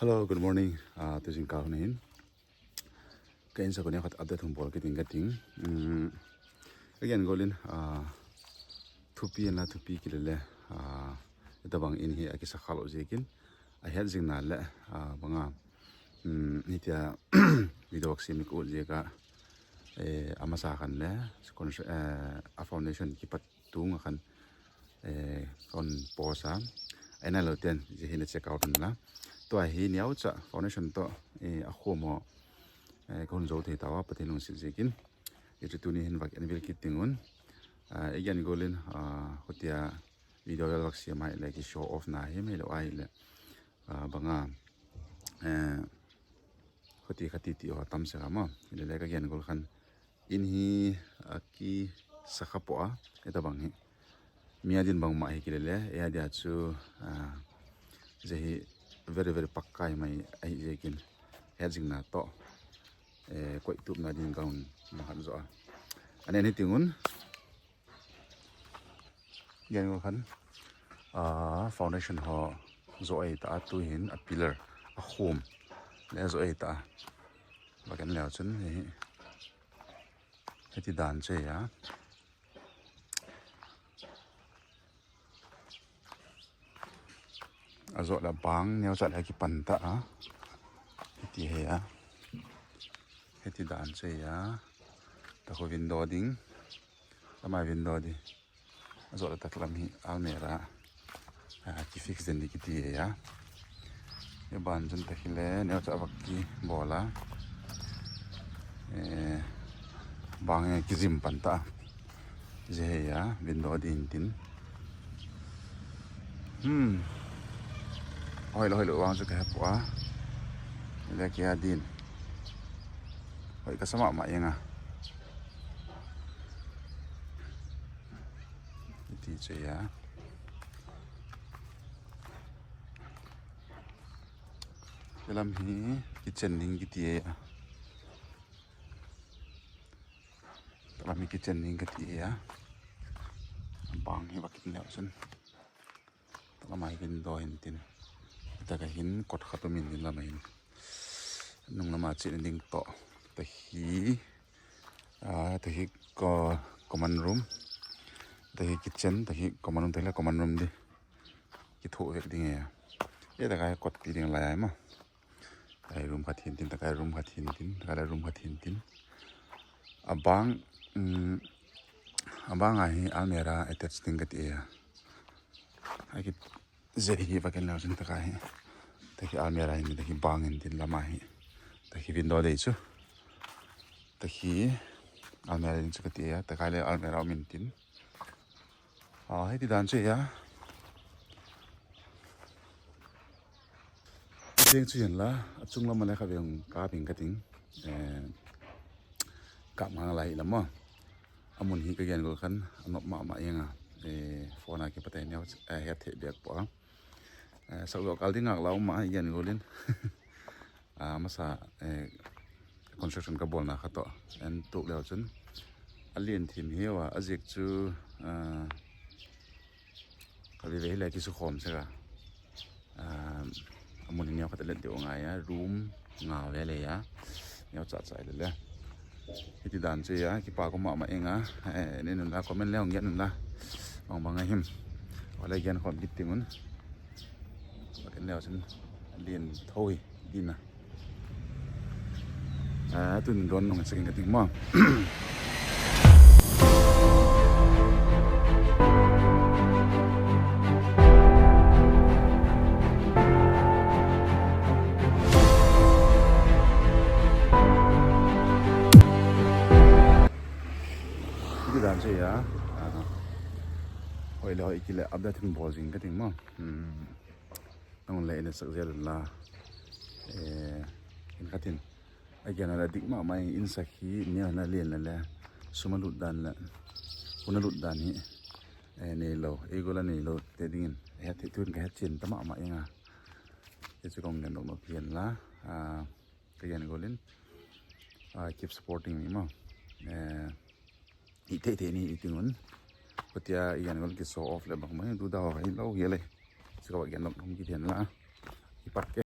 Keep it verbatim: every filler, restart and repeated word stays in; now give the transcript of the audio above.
Hello, good morning. Ah, tu jingkah hin ka insung a khat update hung bol kit ding kating. Um, again, golin, ah, thupi na thupi kile le, ah, tabang in hi akisa khalou jeh in, ahet jing na le, ah, banga, um, hitia video vak sem ka ut jeh a, eh, amasa khan le, con-, eh, a foundation kipat tung a khan, eh, kon post a. Ahi nalou ten, jeh hi na check out un la. Tua hi neocha foundation toh, eh, akhom ho, eh, kon jou thei tauva, Pathen lungset jeh in. Hichu tuni hin vak en vil kit ding un. Ah, again golin, ah, hitia video vel vak sem ahile ki show off na hi mai lou ahile. Ah, banga, eh, khati khati ti ho tam sela mo. Hile le ka gen gol khan in hi, ah, akisa kha poi a, tabang hi. Mi a din bang ma hi kile le, eh, adia chu, ah, jeh hi very, very pakka mai ahi jeh in. Het jing na toh, eh, koi tup na din ka hung bang khat jo a. Anen hiting un, Gen gol khan, ah, foundation ho jo ahi ta a, tu hin a pillar, akhom le jo ahi ta a. Vak en leu chun hi, hiti dan chu ahi a. Ajo le bang neocha le kipan ta a. Hiti ahi a. Hiti dan chu ahi a. Takhu window ding. Lamai window ding. Ajo le talam hi almirah, ah, ki fix den ding kiti ahi a. Hiban chun tahile neocha vak kibol a. Eh, bang hi kijim pan ta. Jeh hi ahi a, window din tin. Hmm. Hoilou, hoilou vang chu ka he poi a. Le kia din. Hoi kasa mama jeng a. Hiti chu ahi a. Hilam hi kitchen ding kiti ahi a. Hilam hi kitchen ding kati ahi a. Bang hi vak in leu chun. Lama hi window hin tin. Taka hin kot khat um in tin lama hin. Nung lama chena ding toh. Tahi, ah, tahi ko-, common room. Tahi kitchen, tahi common room, tahi le common room di. Kithoh vek ding ahi a. E taka hi kot pi ding lai ahi mo. Takai room khat hin tin, takai room khat hin tin, takai room khat hin tin. Abang, um, abang a hi almirah attach ding kati ahi a. Aki jeh hi vak en leu chun takai hi. Tahi almirah hin, tahi bang hin tin lama hi. Tahi window dei chu. Tahi almirah hin chu kati ahi a, takai le almirah um in tin. Ah, hiti dan chu ahi a. Jeng chu hin la, achung lam a le kha veng ka ping kating. Eh, ka mang lai la mo. Amun hi ka gen gol khan, anop mama jeng a. Eh, phone a kipat a neo, eh, het thei bek poi a. Eh, sau kal ding ngak lau ma, i gen gol in. Ah, masa, eh, construction ka bolna kha toh. En tuk leu chun. Alen thim hi va, ajeh chu, ah, ka ve ve hile kisu khom sek a. Ah, amun hi neo khat alen ti ngai a, room nga ve le a. Neo cha cha le le. Hiti dan chu ahi a, kipa ko mama jeng a. Eh, nei nun la comment le hung gen nun la. Bang bang a him. Ole gen khom kit ding un. Vak en leu chun alen tho hi din a. Ah, tun don nung checking kating mo. Hiti dan chu ahi a. Ah, hoile hoi kile update hin bol jing kating mo. Hmm. Nang le ina sak jel la. Eh, in khatin. Again, ala dik mama in sak hi, neo na len la le. Sum a lut dan la. Hun a lut dan hi. Eh, neilou. Eiho la neilou. Te dingin. Eh, te tun ka het chen ta mama jeng a. Te chu kong gen dong no pian la. Ah, ka gen golin. Ah, keep supporting me mo. Eh, i te te ni i tingun. Kotia i gen gol ki show off le bang mai. Du da ho hi lou hi le. Sika wa gen dong ki den la. I pak ke.